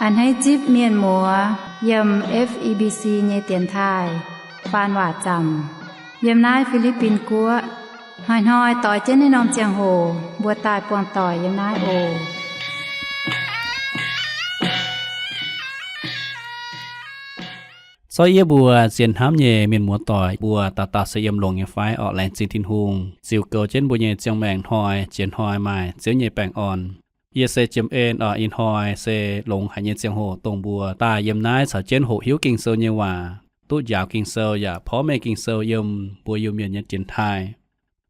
A'hneiv zipv mienh muoz yiem F E B C nyei dienx taaih faan waac zaamc yiem naaiv Fi^li^bin Guoqv. Hnoi-hnoi doix jienv naaiv norm ziangh hoc mbuo daaih buangh doic yiem naaiv oc. Zorqv yie mbuo zien hnamv nyei mienh muoz doic mbuo dauh dauh se yiem longx nyei fai orqc? Laengz zingh Tin-Hungh ziux goux jienv mbuo nyei ziangh maengc hnoi jiex hnoi maaih Ziouv nyei baengh orn. Yie se Jiem En orqc. Ih hnoi se longx haic nyei ziangh hoc dongh mbuo daaih yiem naaiv caux jienv hoqc hiuv Ging-Sou nyei waac, duqv njaaux Ging-Sou yaac porv mengh Ging-Sou yiem mbuo Iu-Mienh nyei dienx taaih,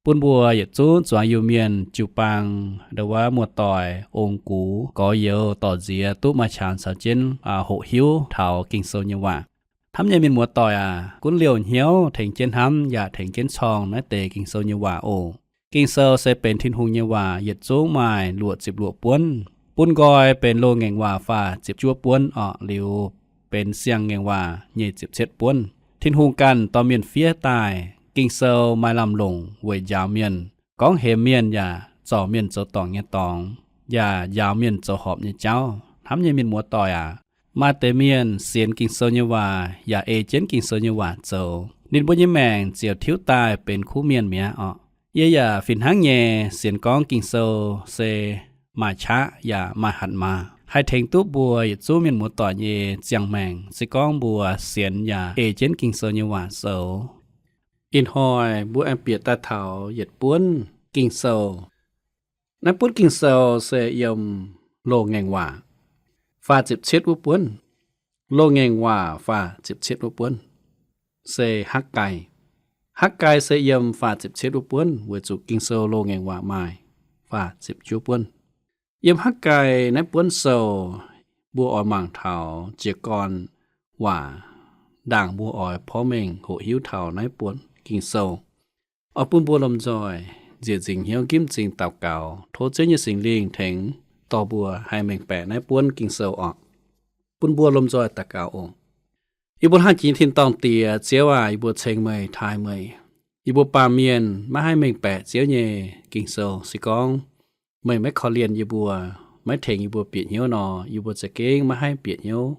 bun mbuo yietc zungv zuangx Iu-Mienh jiu-baang, ndo wuov muoz-doic, ong-gux, gorx-youz, dorc-nziex duqv maaih qangx caux jienv hoqc hiuv taux Ging-Sou nyei waac. Hnamv nyei mienh muoz-doic aac, gunv liouh hnyouv tengx jienv hnamv yaac tengx jienv corng naaiv deix Ging-Sou nyei waac oc. Ging-Sou se benx Tin-Hungh nyei waac, yietc zungv maaih luoqc ziepc luoqc buonv. Bun nqoi benx loz-ngaengc waac faah ziepc juov buonv orqc, liuz benx siang-ngaengc waac nyei ziepc cietv buonv. Tin-Hungh ganh dorh mienh fiev daaih. Ging-Sou maaih lamh longc weic njaaux mienh, gorngv hemx mienh yaac zorc mienh zoux dorngc nyei dorngx, yaac njaaux mienh zoux horpc nyei jauv. Hnamv nyei mienh muoz-doic aac, maaih deix mienh sienx Ging-Sou nyei waac yaac ei jienv Ging-Sou nyei waac zoux, ninh mbuo nyei maengc ziouc tiuv daaih benx kuv mienh mi'aqv orqc. Yie yaac fih hnangv nyei sienx gorngv Ging-Sou se maaih qaqv yaac maaih hatc maaz, haih tengx duqv mbuo yietc zungv mienh muoz-doic nyei ziangh maengc se gorngv mbuo sienx yaac ei jienv Ging-Sou nyei waac zoux. Ih hnoi mbuo aengx bieqc daaih taux yietc buonv Ging-Sou. Naaiv buonv Ging-Sou se yiem loz-ngaengc waac faah ziepc cietv wuov buonv. Loz-ngaengc waac faah ziepc cietv wuov buonv se Hakv^gai. Hakv^gai se yiem faah ziepc cietv wuov buonv, weic zuqc Ging-Sou loz-ngaengc waac maaih faah ziepc juov buonv. Yiem Hakv^gai naaiv buonv sou, mbuo oix mangc taux jiez gorn waac ndaangc mbuo oix porv mengh hoqc hiuv taux naaiv buonv Ging-Sou. Oix bun mbuo lomh nzoih nzieqc nzingc hnyouv nqimv nzingh daux gaux, tov Ziouv nyei Singx Lingh tengx dorh mbuo haih mengh baeqc naaiv buonv Ging-Sou orqc. Bun mbuo lomh nzoih daux gaux oc. Yie mbuo hnangv jiex nyei tin-dorngh Diex, Ziouv aac, yie mbuo ceng meih, taaih meih. Yie mbuo baamh mienh maiv haih mengh baeqc Ziouv nyei Ging-Sou. Se gorngv meih maiv korv-lienh yie mbuo, maiv tengx yie mbuo bieqc hnyouv nor, yie mbuo za'gengh maiv haih bieqc hnyouv.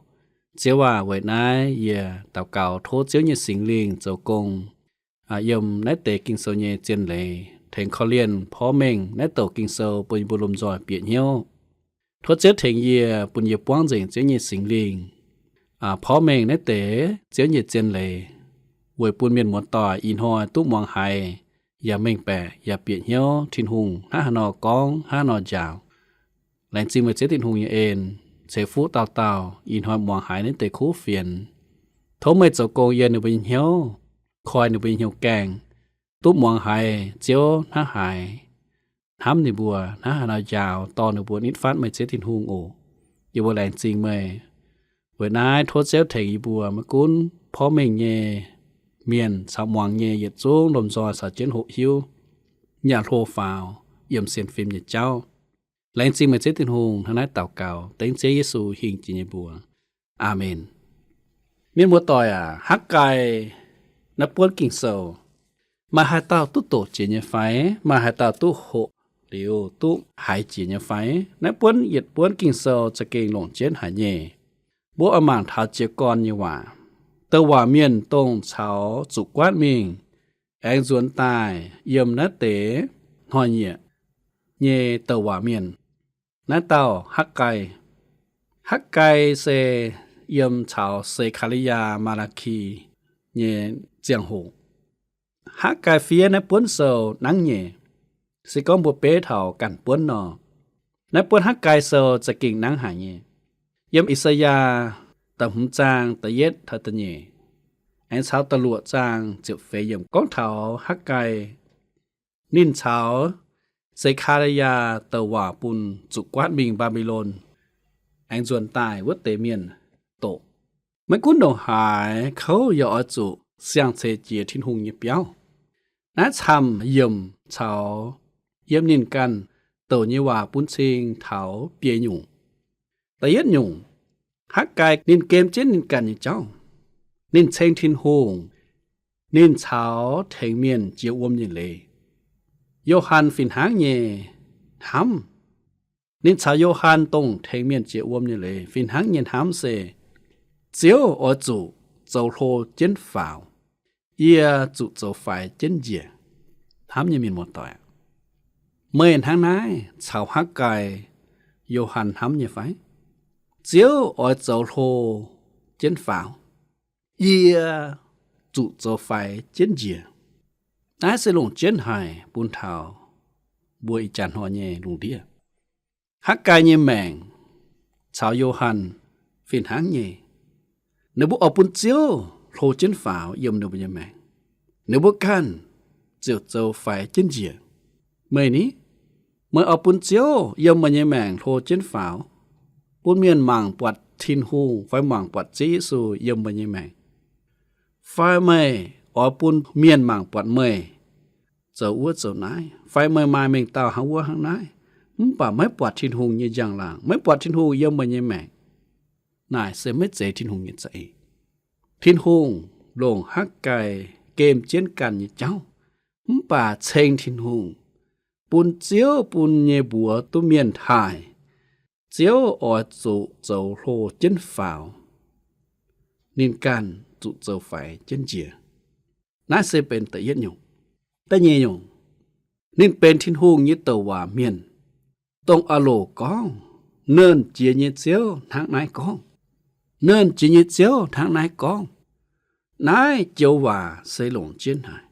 Ziouv aac, weic naaiv yie daux gaux tov Ziouv nyei Singx Lingh zoux gong yiem naaiv deix Ging-Sou nyei zien leiz, tengx korv-lienh porv mengh naaiv douc Ging-Sou bun yie mbuo lomh nzoih bieqc hnyouv. Tov Ziouv tengx yie, bun yie buangv nzengc Ziouv nyei Singx Lingh porv mengh naaiv deix Ziouv nyei zien leiz, weic bun mienh muoz-doic ih hnoi duqv muangx haiz, yaac mengh baeqc, yaac bieqc hnyouv Tin-Hungh hnangv haaix nor gorngv, hnangv haaix nor njaaux. Laengz zingh meih Ziouv Tin-Hungh nyei en, ceix fuqv dauh dauh ih hnoi muangx haiz naaiv deix kuv fienx. Tov meih zoux gong yiem ninh mbuo nyei hnyouv, koi ninh mbuo nyei hnyouv gaengh, duqv muangx haiz Ziouv hnangv haaix, hnamv ninh mbuo hnangv haaix nor njaaux, dorh ninh mbuo nitv fatv meih Ziouv Tin-Hungh oc. Yie mbuo laengz zingh meih. Weic naaiv tov Ziouv tengx yie mbuo maiv gunv porv mengh nyei mienh caux muangx nyei yietc zungv lomh nzoih caux jienv hoqc hiuv, nyaah hlo faaux yiem sienx fim nyei jauv. Laengz zingh meih Ziouv Tin-Hungh. Hnangv naaiv daux gaux dengv Ziouv Yesu hingh jiex nyei mbuox. Aamen. Mienh muoz-doic aac, Hakv^gai naaiv buonv Ging-Sou, maaih haaix dauh duqv doqc jiex nyei fai? Maaih haaix dauh duqv hoqc liuz duqv haiz jiex nyei fai? Naaiv buonv yietc buonv Ging-Sou za'gengh longc jienv haic nyei. Mbuo oix mangc taux jiez gorn nyei waac. Douc waac mienh dongh caux zuqc guaatv mingh aengx nzuonx daaih yiem naaiv deix hnoi-nyieqc nyei douc waac mienh, naaiv dauh Hakv^gai. Hakv^gai se yiem caux Se^kaa^li^yaa, Maa^laa^ki nyei ziangh hoc. Hakv^gai fiev naaiv buonv sou nangv nyei. Se gorngv mbuo beiv taux ganh buonv nor, naaiv buonv Hakv^gai sou za'gengh nangv haic nyei. Yiem I^saa^yaa da'hmz zaang da'yietv taux da'nyeic, aengx caux da'luoqc zaang ziepc feix yiemc gorngv taux Hakv^gai ninh caux Se^kaa^li^yaa douc waac bun zuqc guaatv mingh Mbaa^mbi^lon aengx nzuonx daaih wuov deix mienh doqc. Maiv gunv ndongc haaix kouv yaac oix zuqc siang-ceix jiex Tin-Hungh nyei biauv. Naaiv camv yiemc caux yiem ninh ganh douc nyei waac bun cing taux biei nyungc. Da'yietv nyungc, Hakv^gai ninh gem jienv ninh ganh nyei jauv. Ninh ceng Tin-Hungh. Ninh caux tengx mienh jiex wuom nyei leiz. Yo^han fih hnangv nyei hnamv. Ninh caux Yo^han dongh tengx mienh jiex wuom nyei leiz fih hnangv nyei hnamv se, Ziouv oix zuqc zoux hlo jienv faaux, yie zuqc zoux faix jienv njiec. Hnamv nyei mienh muoz-doic, meih hnangv naaiv caux Hakv^gai, Yo^han hnamv nyei fai? Ziouv oix zoux hlo jienv faaux, yie zuqc zoux faix jienv njiec. Naaiv se longc jienv haic bun taux mbuo ih jaax hnoi nyei lungh ndiev. Hakv^gai nyei maengc caux Yo^han fih hnangv nyei. Ninh mbuo oix bun Ziouv hlo jienv faaux yiem ninh mbuo nyei maengc. Ninh mbuo ganh ziouc zoux faix jienv njiec. Meih ni? Meih oix bun Ziouv yiem meih nyei maengc hlo jienv faaux, bun mienh mangc buatc Tin-Hungh fai mangc buatc Ziouv Yesu yiem meih nyei maengc? Fai meih oix bun mienh mangc buatc meih zoux wuov zoux naaiv, fai meih maaih mengh dauh hnangv wuov hnangv naaiv, mv baac maiv buatc Tin-Hungh nyei njang-laangc, maiv buatc Tin-Hungh yiem meih nyei maengc? Naaic se maiv zeiz Tin-Hungh nyei za'eix. Tin-Hungh longc Hakv^gai gemh jienv ganh nyei jauv, mv baac ceng Tin-Hungh, bun Ziouv bun nyei mbuox duqv mienh taaih, Ziouv oix zuqc zoux hlo jienv faaux, ninh ganh zuqc zoux faix jienv njiec. Naaiv se benx da'yietv nyungc. Da'nyeic nyungc, ninh benx Tin-Hungh nyei douc waac mienh, dongh aah loc gorngv, Nernh Jiex nyei Ziouv hnangv naaiv gorngv. Nernh Jiex nyei Ziouv hnangv naaiv gorngv. Naaiv joux waac se longc jienv haic.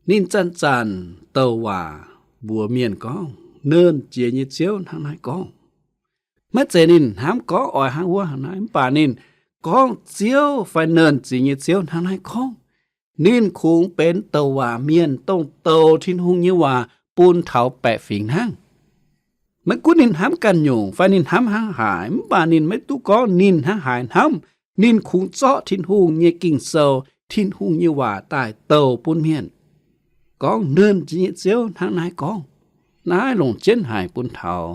Ninh zanc-zanc douc waac mbuox mienh gorngv, Nernh Jiex nyei Ziouv hnangv naaiv gorngv. Maiv zeiz ninh hnamv gorngv oix hnangv wuov hnangv naaiv, mv baac ninh gorngv Ziouv fai Nernh Jiex nyei Ziouv hnangv naaiv gorngv. Ninh kungx benx douc waac mienh, dongh douc Tin-Hungh nyei waac bun taux baeqc fingx hnangv. Maiv gunv ninh hnamv ganh nyungc fai ninh hnamv hnangv haaix, mv baac ninh maiv duqv gorngv ninh hnangv haaix hnamv. Ninh kungx zorqv Tin-Hungh nyei Ging-Sou, Tin-Hungh nyei waac daaih douc bun mienh, gorngv, Nernh Jiex nyei Ziouv hnangv naaiv gorngv. Naaiv longc jienv haic bun taux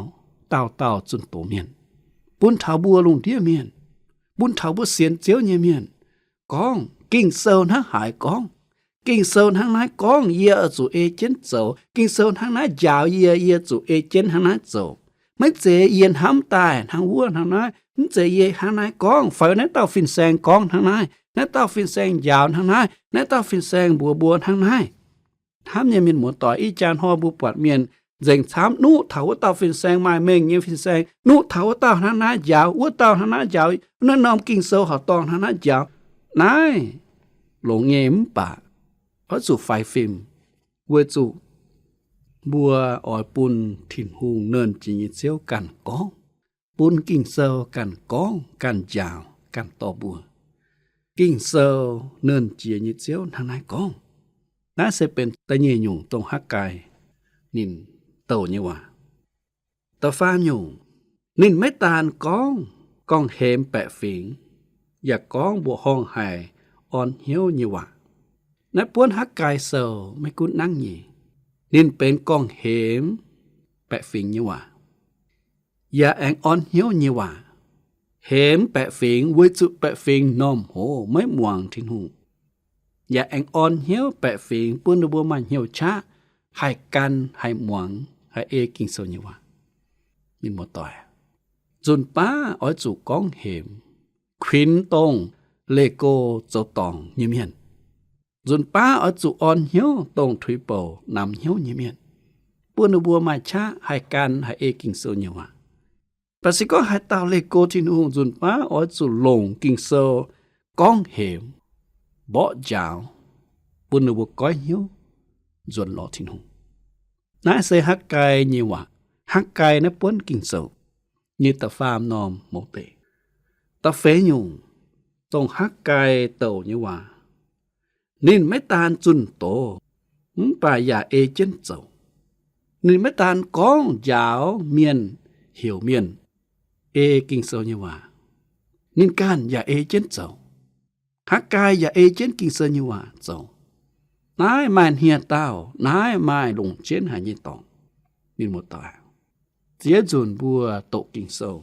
dauh dauh zunh doz mienh, bun taux mbuo lungh ndiev mienh, bun taux mbuo sienx Ziouv nyei mienh, gorngv, Ging-Sou hnangv haaix gorngv. Ging-Sou hnangv naaiv gorngv, yie oix zuqc ei jienv zoux. Ging-Sou hnangv naaiv njaaux yie, yie zuqc ei jienv hnangv naaiv zoux. Maiv zeiz yie hnamv daaih hnangv wuov hnangv naaiv, mv zeiz yie hnangv naaiv gorngv, fai naaiv dauh fin-saeng gorngv hnangv naaiv, naaiv dauh fin-saeng njaaux hnangv naaiv, naaiv dauh fin-saeng mbuox mbuo hnangv naaiv. Hnamv nyei mienh muoz-doic, ih jaax hnoi mbuo buatc mienh nzengc camv, nuqv taux wuov dauh fin-saeng, maaih mengh nyei fin-saeng, nuqv taux wuov dauh hnangv naaiv njaaux, wuov dauh hnangv naaiv njaaux, naaiv norm Ging-Sou horqc dorngh hnangv naaiv njaaux. Naaiv longx nyei, mv baac oix zuqc faix fim, weic zuqc mbuo oix bun Tin-Hungh Nernh Jiex nyei Ziouv ganh gorngv, bun Ging-Sou ganh gorngv, ganh njaaux, ganh dorh mbuo. Ging-Sou, Nernh Jiex nyei Ziouv hnangv naaiv gorngv. Naaiv se benx da'nyeic nyungc dongh Hakv^gai ninh douc nyei waac. Da'faam nyungc, ninh maiv daan gorngv gorngv-hemx baeqc fingx, yaac gorngv mbuoqc horngh haic orn hnyouv nyei waac. Naaiv buonv Hakv^gai Sou maiv gunv nangv nyei, ninh benx gorngv-hemx baeqc fingx nyei waac, yaac aengx orn hnyouv nyei waac. Hemx baeqc fingx weic zuqc baeqc fingx normh hoz maiv muangx Tin-Hungh, yaac aengx orn hnyouv baeqc fingx bun ninh mbuo maaih hnyouv qaqv haih gan, haih muangx, haih ei Ging-Sou nyei waac. Mienh muoz-doic, nzunc baav oix zuqc gorngv hemx, kuinx dongh leih go zoux dorngc nyei mienh. Nzunc baav oix zuqc orn hnyouv dongh tuix bouc namx hnyouv nyei mienh, bun ninh mbuo maaih qaqv haih gan, haih ei Ging-Sou nyei waac. Baac se gorngv haaix dauh leih go Tin-Hungh, nzunc baav oix zuqc longc Ging-Sou gorngv hemx, mborqv njaaux, bun ninh mbuo goiv hnyouv nzuonx lorz Tin-Hungh. Naaiv se Hakv^gai nyei waac. Hakv^gai naaiv buonv Ging-Sou nyei da'faam norm mouz deic. Da'feix nyungc, dongh Hakv^gai douc nyei waac. Ninh maiv daan zunh doz, mv baac yaac ei jienv zoux. Ninh maiv daan gorngv njaaux mienh, heuc mienh ei Ging-Sou nyei waac, ninh ganh yaac ei jienv zoux. Hakv^gai yaac ei jienv Ging-Sou nyei waac zoux. Naaiv maaih hniev-daauh, naaiv maaih longc jienv haic nyei dorngx. Mienh muoz-doic, ziex nzunc mbuo doqc Ging-Sou,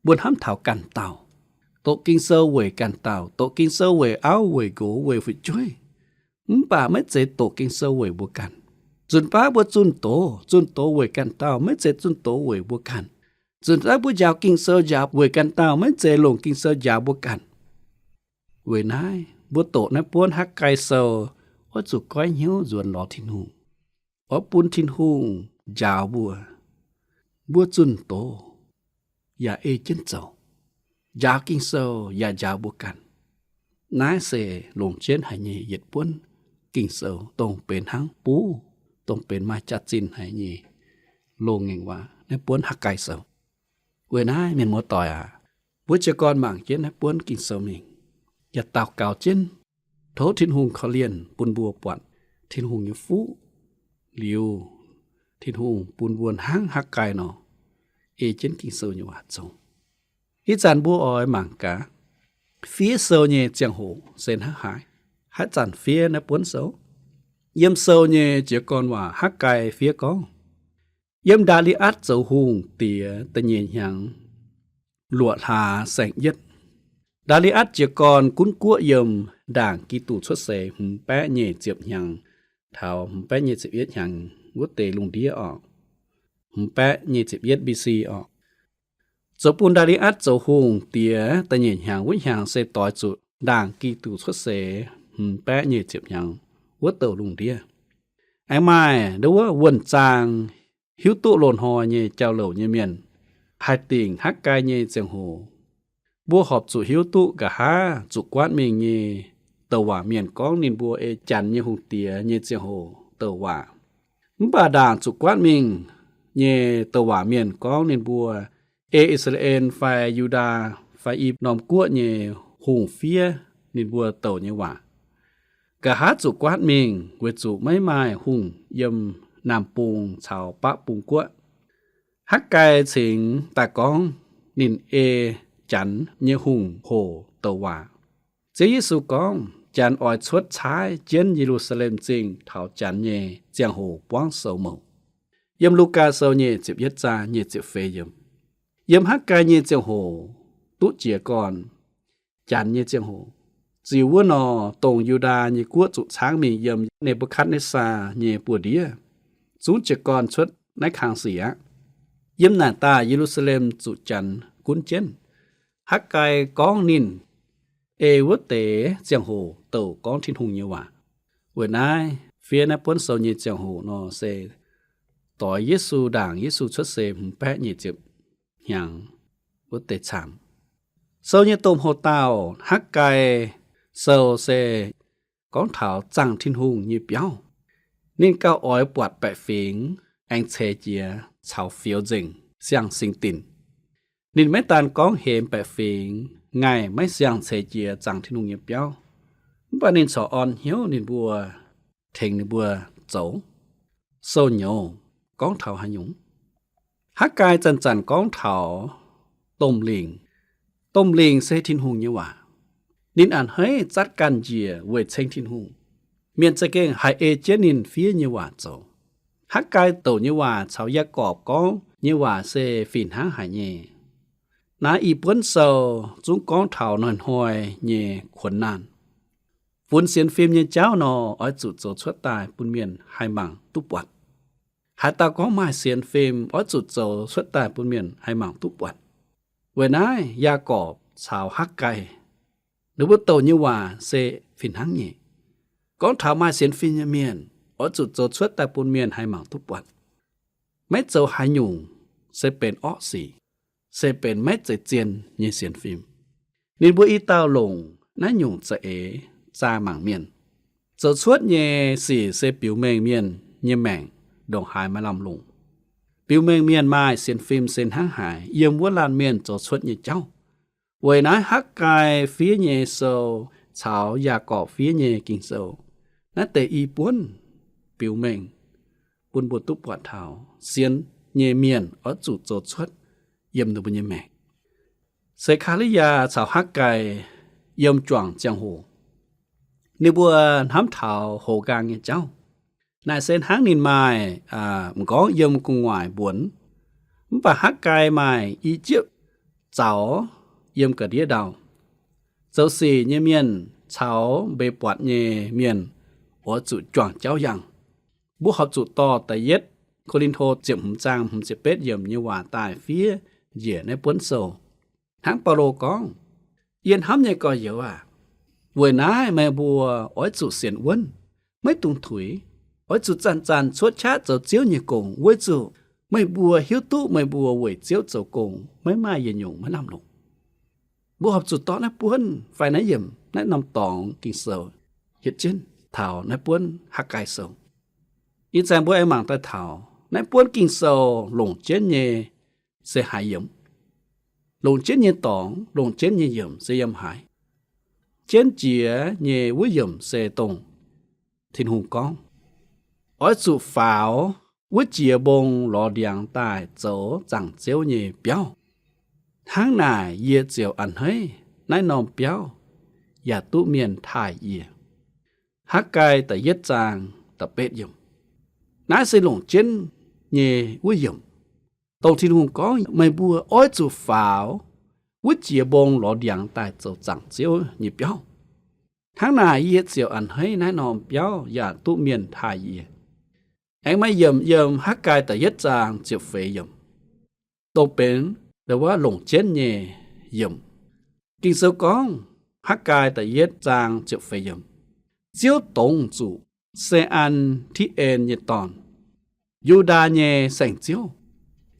mbuo hnamv taux ganh dauh. Doqc Ging-Sou weic ganh dauh, doqc Ging-Sou weic auv, weic nqox, weic fu'jueiv. Mv baac maiv zeiz doqc Ging-Sou weic mbuo ganh. Nzunc baav mbuo zunh doz, zunh doz weic ganh dauh, maiv zeiz zunh doz weic mbuo ganh. Nzunc baav mbuo njaaux Ging-Sou njaaux weic ganh dauh, maiv zeiz longc Ging-Sou njaaux mbuo ganh. Weic naaiv, mbuo doqc naaiv buonv Hakv^gai Sou oix zuqc goiv hnyouv nzuonx lorz Tin-Hungh, oix bun Tin-Hungh njaaux mbuo. Mbuo zunh doz yaac ei jienv zoux, njaaux Ging-Sou yaac njaaux mbuo ganh. Naaiv se longc jienv haic nyei yietc buonv Ging-Sou, dongh benx hnangv buv, dongh benx maaih jaax-zinh haic nyei loz-ngaengc waac, naaiv buonv Hakv^gai Sou. Weic naaiv, mienh muoz-doic aac, mbuo jiez gorn mangc jienv naaiv buonv Ging-Sou mingh, yaac daux gaux jienv, tov Tin-Hungh korv-lienh bun mbuo buatc Tin-Hungh nyei fuqv, liuz Tin-Hungh bun mbuo hnangv Hakv^gai nor, ei jienv Ging-Sou nyei waac zoux. Ih zanc mbuo oix mangc gaax, fiev sou nyei ziangh hoc se hnangv haaix. Haaix zanc fiev naaiv buonv sou? Yiem sou nyei jiez gorn waac Hakv^gai fiev gorngv, yiem Ndaa^li^atv zoux hungh diex da'nyeic hnyangx, luoqc hlaax saeng-yietv, Ndaa^li^atv jiez gorn gunv guoqv yiem ndaangc Giduc cuotv seix hmz baeqv nyic ziepc hnyangx, taux hmz baeqv nyic ziepc yietv hnyangx wuov deix lungh ndiev orqc, hmz baeqv nyic ziepc yietv B.C. orqc. Zoux bun Ndaa^li^atv zoux hungh diex da'nyeic hnyangx wuov hnyangx se doix zuqc ndaangc Giduc cuotv seix hmz baeqv nyic ziepc hnyangx wuov douc lungh ndiev. Aengx maaih nduov wuov wuonh zaang hiuv duqv loz-hnoi nyei jauv-louc nyei mienh haih dingc Hakv^gai nyei ziangh hoc. Mbuo horpc zuqc hiuv duqv nqa'haav zuqc guaatv mingh nyei douc waac mienh gorngv ninh mbuo ei Janx nyei hungh diex nyei ziangh hoc douc waac. Mv baac ndaangc zuqc guaatv mingh nyei douc waac mienh gorngv ninh mbuo ei I^saa^laa^en fai Yu^ndaa fai i norm guoqv nyei hungh fiev ninh mbuo douc nyei waac. Nqa'haav zuqc guaatv mingh weic zuqc maiv maaih hungh yiem Naamh Bung caux Baqv Bung Guoqv. Hakv^gai cingx daaih gorngv ninh ei Janx nyei hungh hoc douc waac. Ziouv Yesu gorngv Janx oix cuotv caaiv jienv Ye^lu^saa^lem Zingh taux Janx nyei ziangh hoc buangv sou mouc. Yiem Lugaa Sou nyic ziepc yietv zaang nyic ziepc feix yiemc. Yiem Hakv^gai nyei ziangh hoc duqv jiez gorn Janx nyei ziangh hoc. Ziux wuov nor, dongh Yu^ndaa nyei guoqv zuqc caangv mingh yiem Ne^mbu^katv^netv^saa nyei buoz-ndiev, zungv jiez gorn cuotv naaiv kang sic aqv. Yiem naaic daaih Ye^lu^saa^lem zuqc Janx gunv jienv. Hakv^gai gorngv ninh ei wuov deix ziangh hoc douc gorngv Tin-Hungh nyei waac. Weic naaiv fiev naaiv buonv sou nyei ziangh hoc nor se doix Yesu ndaangc Yesu cuotv seix hmz baeqv nyic ziepc hnyangx wuov deix camv. Sou nyei domh hoc-dauh Hakv^gai Sou se gorngv taux zaangc Tin-Hungh nyei biauv. Ninh gauh oix buatc baeqc fingx aengx ceix jiez caux fioux nzengc siang-singx dinc. Ninh maiv daan gorngv hemx baeqc fingx ngaih maiv siang ceix jiez zaangc Tin-Hungh nyei biauv, mv baac ninh corc orn hnyouv ninh mbuo, tengx ninh mbuo zoux. Sou nyouz gorngv taux haaix nyungc? Hakv^gai zanc-zanc gorngv taux domh lingc. Domh lingc se Tin-Hungh nyei waac. Ninh a'hneiv zatv ganh njiec weic ceng Tin-Hungh. Mienh za'gengh haih ei jienv ninh fiev nyei waac zoux. Hakv^gai douc nyei waac caux Yaagorpc gorngv nyei waac se fih hnangv haic nyei. Naaiv i buonv sou zungv gorngv taux hnoi-hnoi nyei kuonx naanh. Funx sienx fim nyei jauv nor, oix zuqc zoux cuotv daaih bun mienh haih mangc duqv buatc. Haaix dauh gorngv maaih sienx fim, oix zuqc zoux cuotv daaih bun mienh haih mangc duqv buatc. Weic naaiv Yaagorpc caux Hakv^gai ninh mbuo douc nyei waac se fih hnangv nyei. Gorngv taux maaih sienx fim nyei mienh, oix zuqc zoux cuotv daaih bun mienh haih mangc duqv buatc. Maiv zoux haaix nyungc se benx orqv sic, se benx maiv zeiz zien nyei sienx fim. Ninh mbuo i dauh longc naaiv nyungc za'eix zaah mangc mienh. Zoux cuotv nyei sic se biux mengh mienh nyei maengc ndongc haaix maaih lamh longc. Biux mengh mienh maaih sienx fim se hnangv haaix, yiem wuov laanh mienh zoux cuotv nyei jauv. Weic naaiv Hakv^gai fiev nyei sou caux Yaagorpc fiev nyei Ging-Sou, naaiv deix i buonv biux mengh bun mbuo duqv buatc taux sienx nyei mienh oix zuqc zoux cuotv yiem ninh mbuo nyei maengc. Sekaa^li^yaa caux Hakv^gai yiem juangc ziangh hoc, ninh mbuo hnamv taux hoz nqaang nyei jauv. Naaic se hnangv ninh maaih, aa, m'nqorngv yiem gu'nguaaic mbuonx, mv baac Hakv^gai maaih i jiepv zaux yiem ga'ndiev ndau. Zoux sic nyei mienh caux mbeix buatc nyei mienh oix zuqc juangc jauv yangh. Mbuo horpc zuqc dorh da'yietv Ko^lin^to ziepc hmz zaang hmz ziepc betv yiemc nyei waac daaih fiev njiec naaiv buonv sou. Hnangv Baulo gorngv, Yie hnamv nyei gorx-youz aac, weic naaiv meih mbuo oix zuqc sienx wuonv, maiv dungx tuix. Oix zuqc zanc-zanc cuotv qaqv zoux Ziouv nyei gong, weic zuqc meih mbuo hiuv duqv meih mbuo weic Ziouv zoux gong maiv maaih yietc nyungc maiv lamh longc. Mbuo horpc zuqc dorh naaiv buonv fai naaiv yiemc naaiv norm dorngx Ging-Sou hietv jienv taux naaiv buonv Hakv^gai Sou. Ih zanc mbuo aengx mangc daaih taux naaiv buonv Ging-Sou longc jienv nyei se haaix yiemc. Longc jienv nyei dorngx, longc jienv nyei yiemc se yiem haaix? Jienv jiex nyei wuov yiemc se dongh Tin-Hungh gorngv, oix zuqc faaux wuov jiex mbong lorz ndiangx daaih zoux zaangc Ziouv nyei biauv. Hnangv naaic yie ziouc a'hneiv naaiv norm biauv yaac duqv mienh taaih yie. Hakv^gai da'yietv zaang da'betv yiemc. Naaiv se longc jienv nyei wuov yiemc, dongh Tin-Hungh gorngv meih mbuo oix zuqc faaux wuov jiex mbong lorz ndiangx daaih zoux zaangc Ziouv nyei biauv. Hnangv naaic yie ziouc a'hneiv naaiv norm biauv yaac duqv mienh taaih yie. Aengx maaih yiemc yiem Hakv^gai da'yietv zaang ziepc feix yiemc, dongh benx wuov longc jienv nyei yiemc. Ging-Sou gorngv, Hakv^gai da'yietv zaang ziepc feix yiemc, Ziouv dongz zuqc Se^an^ti^en nyei dorn, Yu^ndaa nyei saeng-ziouv,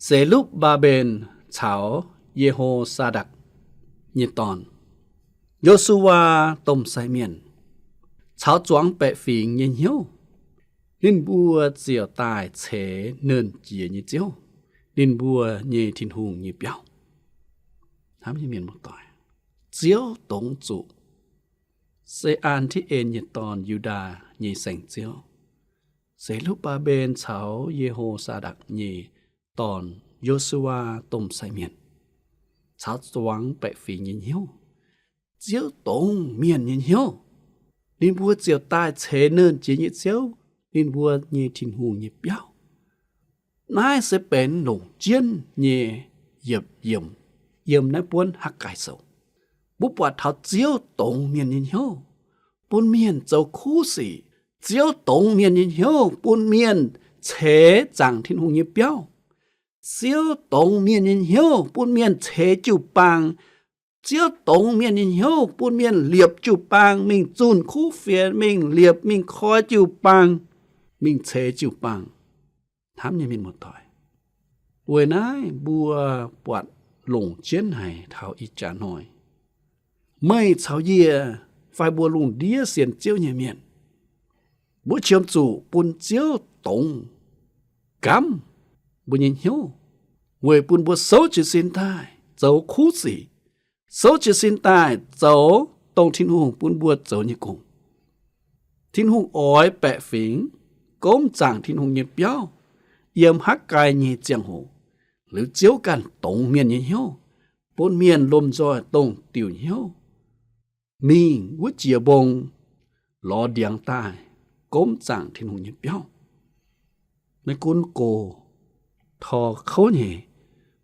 Se^lupv^mbaa^mben caux Ye^ho^saa^ndakc nyei dorn, Yo^su^waa domh sai mienh, caux zuangx baeqc fingx nyei hnyouv, ninh mbuo ziouc daaih ceix Nernh Jiex nyei Ziouv, ninh mbuo nyei Tin-Hungh nyei biauv. Hnamv nyei mienh muoz-doic, Ziouv dongz zuqc Se^an^ti^en nyei dorn, Yu^ndaa nyei saeng-ziouv, Se^lupv^mbaa^mben caux Ye^ho^saa^ndakc nyei dorn, Yo^su^waa domh sai mienh, caux zuangx baeqc fingx nyei hnyouv. Ziouv dongz mienh nyei hnyouv, ninh mbuo ziouc daaih ceix Nernh Jiex nyei Ziouv, ninh mbuo nyei Tin-Hungh nyei biauv. Naaiv se benx longc jienv nyei yiemc, yiemc yiem naaiv buonv Hakv^gai Sou. Mbuo buatc taux Ziouv dongz mienh nyei hnyouv, bun mienh zoux kuv sic. Ziouv dongz mienh nyei hnyouv, bun mienh ceix zaangc Tin-Hungh nyei biauv. Ziouv dongz mienh nyei hnyouv, bun mienh ceix jiu-baang. Ziouv dongz mienh nyei hnyouv, bun mienh liepc jiu-baang, mingh zunh kuv fienx, mingh liepc, mingh koi jiu-baang, mingh ceix jiu-baang. Hnamv nyei mienh muoz-doic, weic naaiv mbuo buatc longc jienv haic taux ih jaax hnoi, meih caux yie fai mbuo lungh ndiev sienx Ziouv nyei mienh, mbuo qiemx zuqc bun Ziouv dongz, gamv mbuo nyei hnyouv, weic bun mbuo souv jiez sin daaih zoux kuv sic, souv jiez sin daaih zoux dongh Tin-Hungh bun mbuo zoux nyei gong. Tin-Hungh oix baeqc fingx gomv zaangc Tin-Hungh nyei biauv yiem Hakv^gai nyei ziangh hoc, liuz Ziouv ganh dongz mienh nyei hnyouv, bun mienh lomh nzoih dongh diuc hnyouv mingh wuov jiex mbong lorz ndiangx daaih gomv zaangc Tin-Hungh nyei biauv. Maiv gunv gox tor kouv nyei,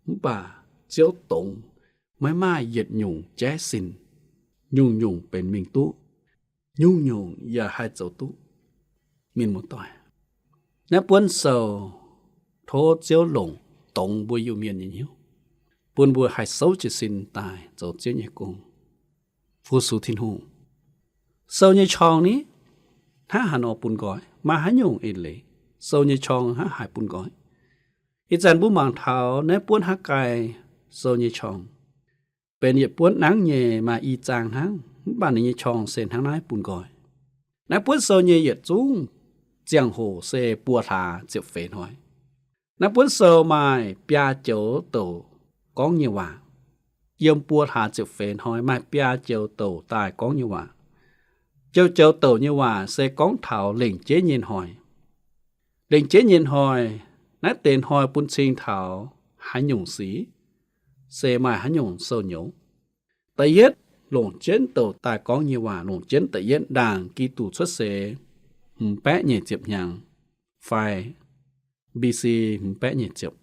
mv baac Ziouv dongz, maiv maaih yietc nyungc jaiv sin, nyungc-nyungc benx mingh duqv, nyungc-nyungc yaac haih zoux duqv. Mienh muoz-doic, naaiv buonv sou tov Ziouv longc dongz mbuo Iu-Mienh nyei hnyouv, bun mbuo haih souv jiez sin daaih zoux Ziouv nyei gong, fu-sux Tin-Hungh. Sou nyei qorng ni, hnangv haaix nor bun nqoi, maaih haaix nyungc eix leiz, sou nyei qorng hnangv haaix bun nqoi. Ih zanc mbuo mangc taux naaiv buonv Hakv^gai Sou nyei qorng, benx yietc buonv nangv nyei, maaih i zaang hnangv, mv baac ninh nyei qorng se hnangv naaiv bun nqoi. Naaiv buonv sou nyei yietc zungv ziangh hoc se buo hlaax ziepc feix hnoi. Naaiv buonv sou maaih biaa joux douc gorngv nyei waac. Yiem buo hlaax ziepc feix hnoi maaih biaa joux douc daaih gorngv nyei waac. Joux-joux douc nyei waac se gorngv taux lengc jeiv nyei hnoi. Lengc jeiv nyei hnoi, naaiv deix hnoi bun cing taux haaix nyungc sic, se maaih haaix nyungc sou-nyouz. Da'yietv longc jienv douc daaih gorngv nyei waac, longc jienv da'yietv ndaangc Giduc cuotv seix hmz baeqv nyeic ziepc hnyangx fai B C hmz baeqv nyeic ziepc.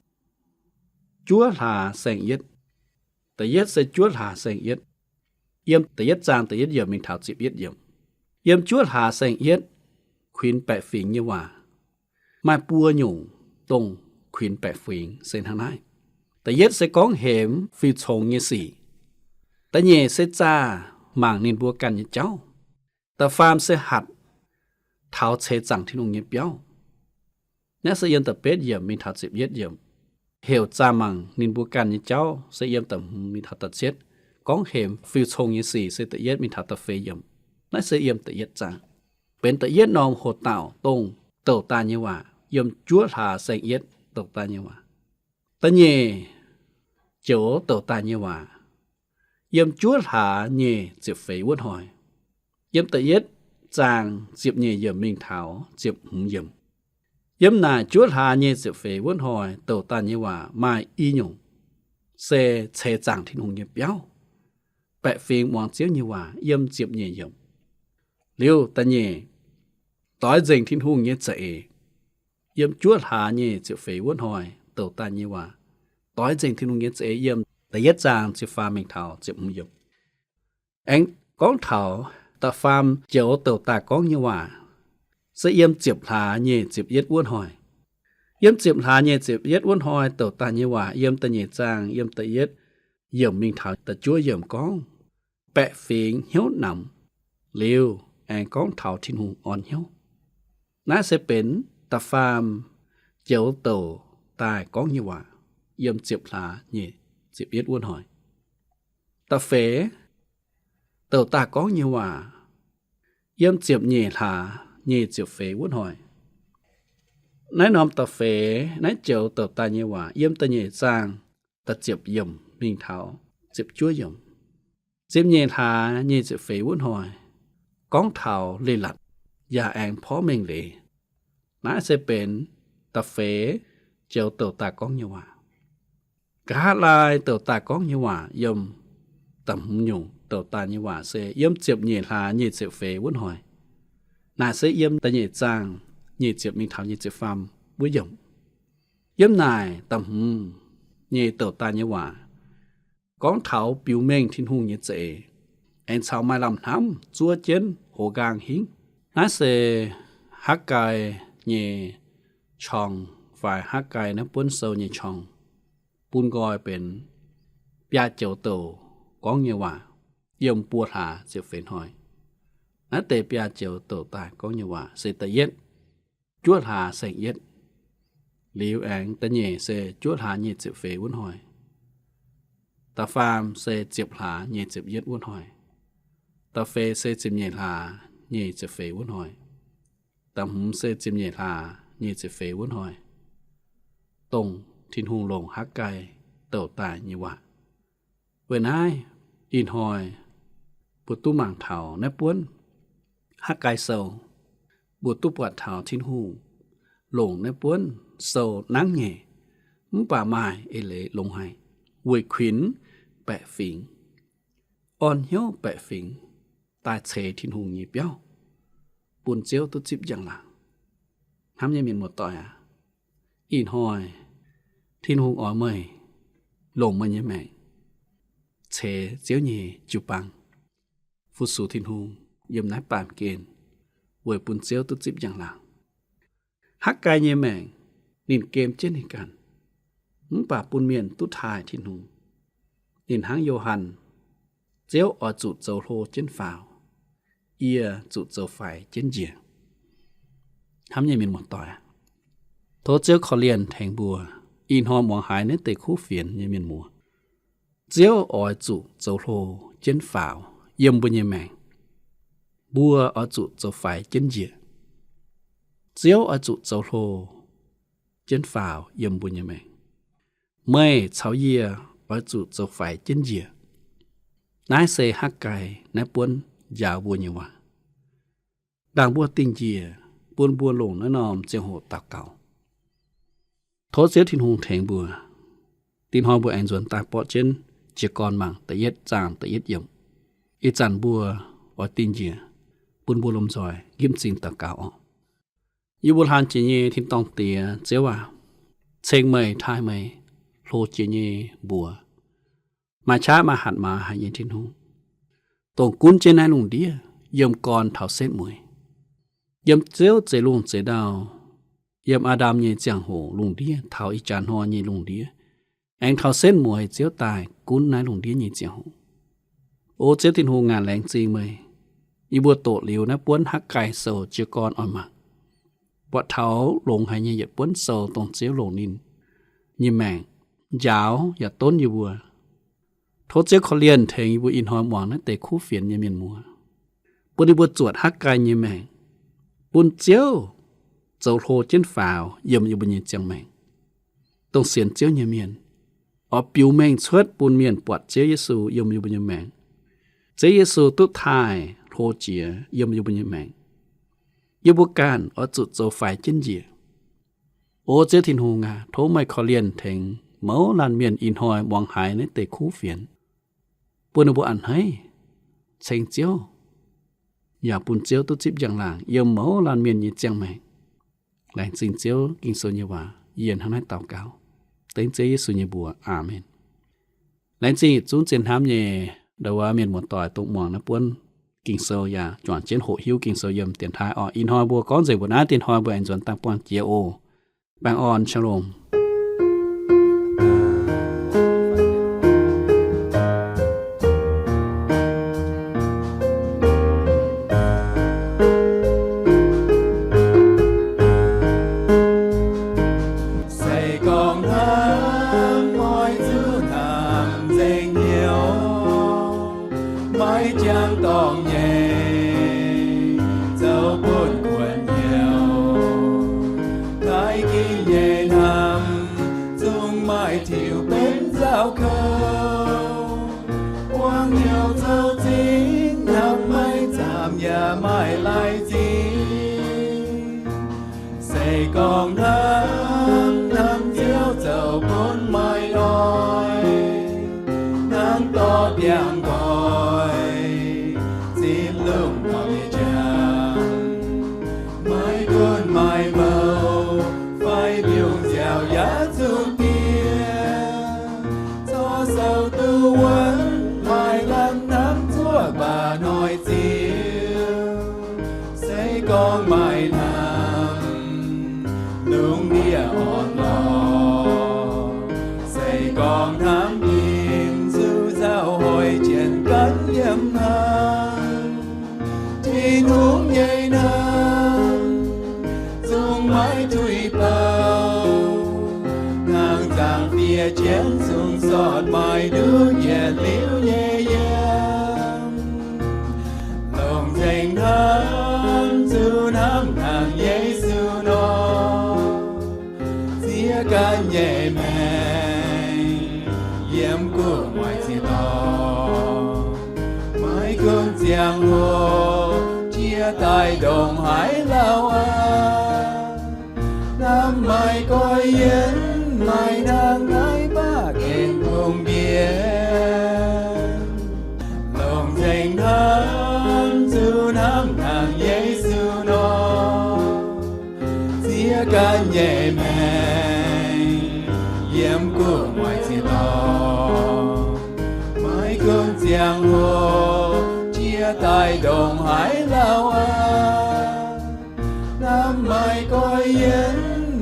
Juov hlaax saeng-yietv. Da'yietv se juov hlaax saeng-yietv. Yiem da'yietv zaang da'yietv yiemc mingh taux ziepc yietv yiemc. Yiem juov hlaax saeng-yietv kuinx baeqc fingx nyei waac. maaih buo nyungc dongh kuinx baeqc fingx se hnangv naaiv. Da'yietv se gorngv hemx fiuv-congx nyei sic. Da'nyeic se zaah mangc ninh mbuo ganh nyei jauv. Da'faam se hatc taux ceix zaangc Tin-Hungh nyei biauv. Naaiv se yiem da'betv yiemc mingh taux ziepc yietv yiemc. Heuc zaah mangc ninh mbuo ganh nyei jauv se yiem da'hmz mingh taux da'cietv. Gorngv hemx fiuv-congx nyei sic se da'yietv mingh taux da'feix yiemc. Naaiv se yiem da'yietv zaangc. Benx da'yietv norm hoc-dauh dongh douc daaih nyei waac, yiem juov hlaax saeng-yietv douc daaih nyei waac. Da'nyeic joux douc daaih nyei waac, yiem juov hlaax nyei ziepc feix wuov hnoi. Yiem da'yietv zaang ziepc nyeic yiemc mingh taux ziepc hmz yiemc. Yiem naaic juov hlaax nyei ziepc feix wuov hnoi douc daaih nyei waac maaih i nyungc, se ceix zaangc Tin-Hungh nyei biauv, baeqc fingx muangx Ziouv nyei waac, yiem ziepc nyeic yiemc. Liuz da'nyeic, doix nzengc Tin-Hungh nyei za'eix. Yiem juov hlaax nyei ziepc feix wuov hnoi douc daaih nyei waac, doix nzengc Tin-Hungh nyei za'eix, yiem da'yietv zaang ziepc faam mingh taux ziepc hmz yiemc. Aengx gorngv taux da'faam joux douc daaih gorngv nyei waac, se yiem ziepc hlaax nyei ziepc yietv wuov hnoi. Yiem ziepc hlaax nyei ziepc yietv wuov hnoi douc daaih nyei waac, yiem da'nyeic zaang, yiem da'yietv yiemc mingh taux da'juov yiemc gorngv, baeqc fingx hnyouv namx liuz aengx gorngv taux Tin-Hungh orn hnyouv. Naaiv se benx da'faam joux douc daaih gorngv nyei waac, yiem ziepc hlaax nyei ziepc yietv wuov hnoi. Da'feix douc daaih gorngv nyei waac, yiem ziepc nyeic hlaax nyei ziepc feix wuov hnoi. Naaiv norm da'feix naaiv joux douc daaih nyei waac, yiem da'nyeic zaang da'ziepc yiemc mingh taux ziepc juov yiemc. Ziepc nyeic hlaax nyei ziepc feix wuov hnoi, gorngv taux leiz-latc yaac aengx porv mengh leiz. Naaiv se benx da'feix joux douc daaih gorngv nyei waac. Nqa'haav laai douc daaih gorngv nyei waac yiem da'hmz nyungc douc daaih nyei waac se yiem ziepc nyeic hlaax nyei ziepc feix wuov hnoi. Naaic se yiem da'nyeic zaang nyic ziepc mingh taux nyic ziepc faam wuov yiemc. Yiem naaic da'hmz nyei douc daaih nyei waac gorngv taux biux mengh Tin-Hungh nyei za'eix, aengx caux maaih lamh hnamv zuov jienv hoz nqaang hingv. Naaiv se Hakv^gai nyei qorng fai Hakv^gai naaiv buonv sou nyei qorng bun nqoi benx biaa joux douc gorngv nyei waac yiem buo hlaax ziepc feix hnoi. Naaiv deix biaa joux douc daaih gorngv nyei waac se da'yietv juov hlaax saeng-yietv, liuz aengx da'nyeic se juov hlaax nyei ziepc feix wuov hnoi, da'faam se ziepc hlaax nyei ziepc yietv wuov hnoi, da'feix se ziepc nyeic hlaax nyei ziepc feix wuov hnoi, da'hmz se ziepc nyeic hlaax nyei ziepc feix wuov hnoi, dongh Tin-Hungh longc Hakv^gai douc daaih nyei waac. Weic naaiv ih hnoi mbuo duqv mangc taux naaiv buonv Hakv^gai Sou, mbuo duqv buatc taux Tin-Hungh longc naaiv buonv sou nangv nyei, mv baac maaih eix leiz longx haic, weic kuinx baeqc fingx, orn hnyouv baeqc fingx, daaih ceix Tin-Hungh nyei biauv, bun Ziouv duqv zipv njang-laangc. Hnamv nyei mienh muoz-doic aac, ih hnoi Tin-Hungh oix meih, longc meih nyei maengc ceix Ziouv nyei jiu-baang, fu-sux Tin-Hungh yiem naaiv baamh gen, weic bun Ziouv duqv zipv njang-laangc. Hakv^gai nyei maengc, ninh gem jienv ninh ganh, mv baac bun mienh duqv taaih Tin-Hungh. Ninh hnangv Yo^han, Ziouv oix zuqc zoux hlo jienv faaux, yie zuqc zoux faix jienv njiec. Hnamv nyei mienh muoz-doic, tov Ziouv korv-lienh tengx mbuo ih hnoi muangx haiz naaiv deix kuv fienx nyei mienh muoz. Ziouv oix zuqc zoux hlo jienv faaux yiem mbuo nyei maengc. Mbuo oix zuqc zoux faix jienv njiec. Ziouv oix zuqc zoux hlo jienv faaux yiem mbuo nyei maengc. Meih caux yie oix zuqc zoux faix jienv njiec. Naaiv se Hakv^gai naaiv buonv njaaux mbuo nyei waac. Ndaangc mbuo dingh njiec, bun mbuo longc naaiv norm ziangh hoc daux gaux. Tov Ziouv Tin-Hungh tengx mbuo. Dinh hnoi mbuo aengx nzuonx daaih borqv jienv jiez gorn mangc da'yietv zaang da'yietv yiemc. Ih zanc mbuo oix dingh njiec, bun mbuo lomh nzoih nqipv m'zing daux gaux orqc. Yie mbuo hlan jiex nyei tin-dorngh Diex, Ziouv aac, ceng meih, taaih meih, hlo jiex nyei mbuox, maaih qaqv maaih hatc maaz haic nyei Tin-Hungh, dongh gunv jienv naaiv lungh ndiev yiem gorn taux setv mueiz, yiem Ziouv zeix lungh zeix ndau, yiem Aa^ndam nyei ziangh hoc lungh ndiev, taux ih jaax hnoi nyei lungh ndiev, aengx taux setv mueiz Ziouv daaih gunv naaiv lungh ndiev nyei ziangh hoc. O Ziouv Tin-Hungh aac, laengz zingh meih. Yie mbuo doqc liuz naaiv buonv Hakv^gai Sou jiez gorn oix mangc, buatc taux longx haic nyei yietc buonv sou dongh Ziouv longc ninh nyei maengc njaaux yaac donv yie mbuo. Tov Ziouv korv-lienh tengx yie mbuo ih hnoi muangx naaiv deix kuv fienx nyei mienh muoz, bun yie mbuo zuotc Hakv^gai nyei maengc, bun Ziouv zoux hlo jienv faaux yiem yie mbuo nyei ziangh maengc. Dongh sienx Ziouv nyei mienh oix biux mengh cuotv bun mienh buatc Ziouv Yesu yiem yie mbuo nyei maengc. Ziouv Yesu duqv taaih hlo jiex yiem yie mbuo nyei maengc. Yie mbuo ganh oix zuqc zoux faix jienv njiec. O Ziouv Tin-Hungh aac, tov meih korv-lienh tengx mouz laanh mienh ih hnoi muangx haiz naaiv deix kuv fienx, bun ninh mbuo a'hneiv ceng Ziouv, yaac bun Ziouv duqv zipv njang-laangc yiem mouz laanh mienh nyei ziangh maengc. Laengz zingh Ziouv Ging-Sou nyei waac. Yie hnangv naaiv daux gaux dengv Ziouv Yesu nyei mbuox. Aamen. Laengz zingh yietc zungv zien hnamv nyei ndau wuov mienh muoz-doic dongh muangx naaiv buonv Ging-Sou yaac juangc jienv hoqc hiuv Ging-Sou yiem dienx taaih oc. Ih hnoi mbuo gorngv nzengc mbuo naaiv, dienx hnoi mbuo aengx nzuonx dangh buangh jiex oc. Baengh orn, shalom. Se gorngv hnamv, oix zuqc hnamv nzengc hnyouv, maiv jangx dorngc nyei, zoux buonv kuonx hnyouv. Taaih ginv nyei hnamv, zungv maaih tiux benx nzauh kouv. Buangv hnyouv zoux zingv, hnamv maiv zaamc yaac maaih lai-zingh. Se gorngv hnamv, hnamv Ziouv zoux bun maaih hnoi, hnangv dorh ndiangx-nqoi zipv lungh ndorm nyei njang. Maiv gunv maaih mouz fai mbiungc nziaauc yaac zuqc diev, corc sou duqv wuonv, maaih lamh hnamv zuov baac hnoi-ziux. Se gorngv maaih hnamv, lungh ndiev orn-lorqc. Se gorngv hnamv ginv, zuqc nzauh hoic jienv gan yiem hnangv. Tin-Hungh nyei hnamv zungv maiv tuix bouh, hnangv nzangc-fiev jienv zungv sortv maaih nduov yietc liuz nyei yiem. Longc nzengc hnamv zuqc hnamv hnangv Yesu nor, ziex ganh nyei maengc yiem gu'nguaaic ziex dorngx. Maiv gunv ziangh hoc jiex daaih ndongc haaix lauh aqv, hnamv maaih goiv yienv, maaih hnangv naaiv baac gengh bungx mbienx. Longc nzengc hnamv zuqc hnamv hnangv Yesu nor, ziex ganh nyei maengc yiem gu'nguaaic ziex dorngx. Maiv gunv ziangh hoc jiex daaih ndongc haaix lauh aqv, hnamv maaih goiv yienv,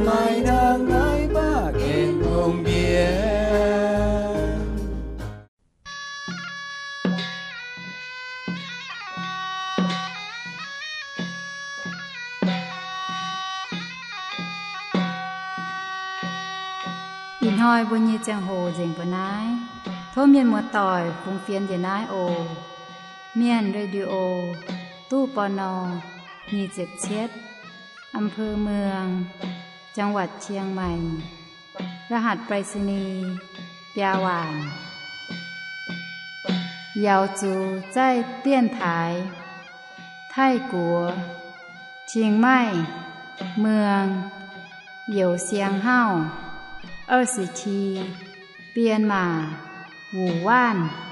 maaih hnangv naaiv baac gengh bungx mbienx. Ih hnoi mbuo nyei ziangh hoc nzengc mbuo naaiv. Tov mienh muoz-doic fungx fienx njiec naaiv oc. Mienh Radio, duqv borno nyic ziepc cietv, อำเภอเมือง จังหวัดเชียงใหม่ รหัสไปรษณีย์ biaa waanc. Yaux zuqc zaih dienx taaix Taiv-Guoqv, Chiang Mai, เมือง Youh Siang Hauv, 二十七, Bienh Maac, Wuh Waanv.